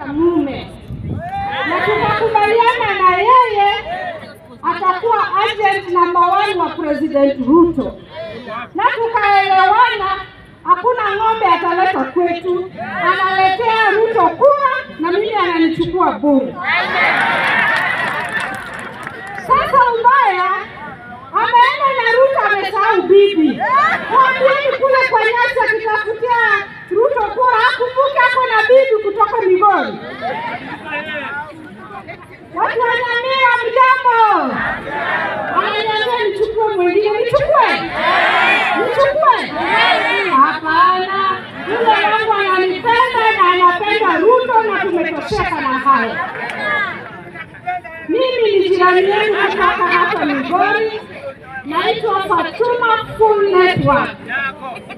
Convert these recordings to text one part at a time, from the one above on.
Mume na tukakubaliana na yeye atakuwa agent number 1 wa President Ruto, na tukaelewana hakuna ng'ombe ataleta kwetu, analetea Ruto kura na mimi ananichukua bure. Sasa ubaya ameenda na Ruto amesahau bibi. Mwambieni kule kwa nyasi akitafutia Ruto kura akumbuke ako na bibi kutoka Migori. Watu wa Nyamira mjambo. Ananiambia nichukue mwingine, nichukue? Nichukue? Hapana. Yule wangu ananipenda na anapenda Ruto na tumetosheka na haya. Mimi ni jirani yenu kutoka hapa Migori. Naitwa Fatuma Full Network.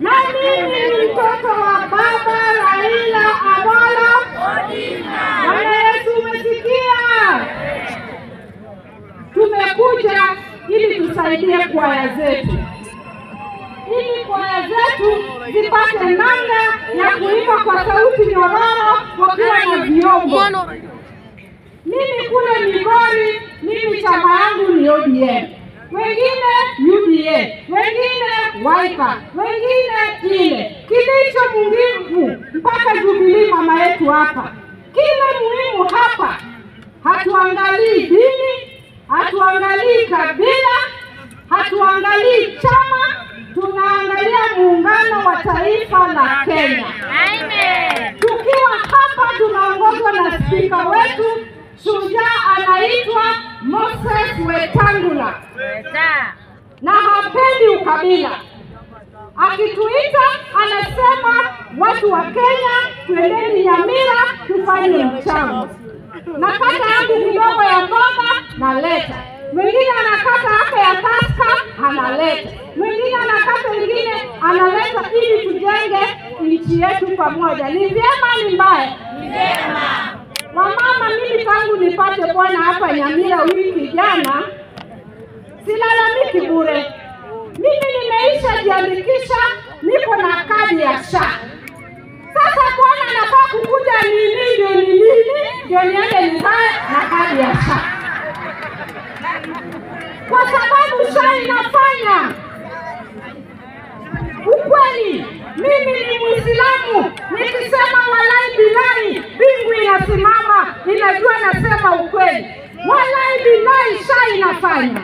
Na mimi ni mtoto wa baba Raila Amolo Odinga. Bwana Yesu umesikia? Tumekuja ili tusaidie kwaya zetu, ili kwaya zetu zipate namna ya kuimba kwa sauti nyororo wakiwa na vyombo. Mimi kule Migori, mimi chama yangu ni ODM, wengine UDA, wengine Wiper, wengine ile. Kilicho muhimu mpaka Jubilee mama yetu hapa, kile muhimu hapa, hatuangalii dini, hatuangalii kabila, hatuangalii chama, tunaangalia muungano wa taifa la Kenya. Amen. Tukiwa hapa tunaongozwa na spika wetu shujaa anaitwa Moses Wetangula, na hapendi ukabila. Akituita anasema watu wa Kenya tuendeni Nyamira tufanye mchango. Nakata yangu kidogo ya mboga naleta, mwingine anakata hapa ya Tusker analeta, mwingine anakata ingine analeta, ili tujenge nchi yetu pamoja. Ni vyema ni mbaya? Ni vyema. Wamama, mimi tangu nipate bwana hapa Nyamira wiki jana silalamiki bure. Mimi nimeisha jiandikisha, niko na kadi ya SHA. Sasa bwana anafaa kukuja nini ndio nini ndio niende nizae na kadi ya SHA, kwa sababu SHA inafanya ukweli. Mimi ni Muislamu, nikisema walai bilai mbingu inasimama, inajua nasema ukweli. Walai bilai SHA inafanya,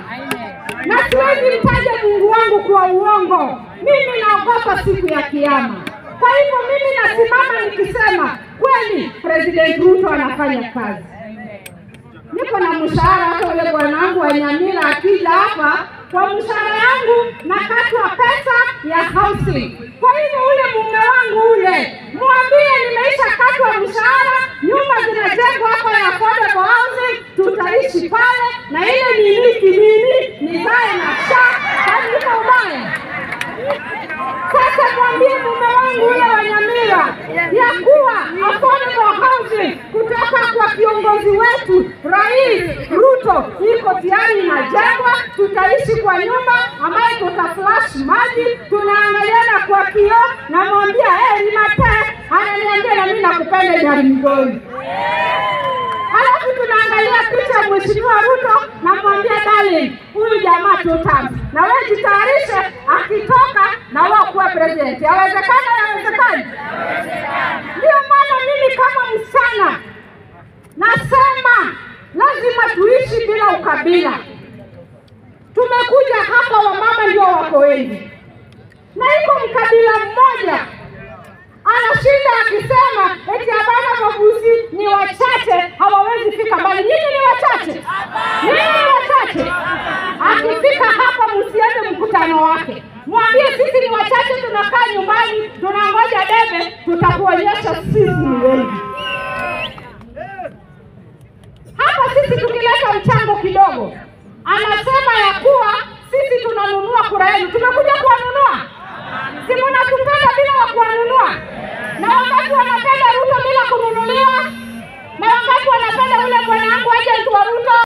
na siwezi mtaja Mungu wangu kwa uongo. Mimi naogopa siku ya kiyama. Kwa hivyo mimi nasimama nikisema kweli President Ruto anafanya kazi. Niko na mshahara, hata ule bwana wangu wa Nyamira akija hapa, kwa mshahara yangu nakatwa pesa ya housing. Kwa hivyo ule mume wangu ule mwambie nimeisha katwa mshahara, nyumba zinajengwa hapa ya affordable housing, tutaishi pale na ile miliki mimi nizae na SHA. Kwani iko ubaya? Sasa mwambie mume wangu ule wa Nyamira ya kuwa affordable housing kutoka kwa kiongozi wetu Rais Ruto iko tayari inajengwa, tutaishi kwa nyumba ambayo tutaflash maji, tunaangaliana kwa kioo, namwambia hey, ni mate, ananiambia na mimi nakupenda jari Migori. Halafu tunaangalia picha ya Mheshimiwa Ruto, namwambia darling, huyu jamaa two terms, na wewe jitayarishe akitoka na wewe kuwa president. Yawezekana? Yawezekana? Ndio maana mimi kama msichana nasema lazima tuishi bila ukabila. Tumekuja hapa wamama ndio wako wengi, na iko mkabila mmoja anashinda akisema eti hapana, Mabuzi ni wachache hawawezi fika mbali. Nyinyi ni wachache, nyinyi ni wachache. Akifika hapa msiende mkutano wake, mwambie sisi ni wachache, tunakaa nyumbani tunangoja debe, tutakuonyesha sisi ni wengi. Hapa sisi tukileta mchango kidogo, anasema ya kuwa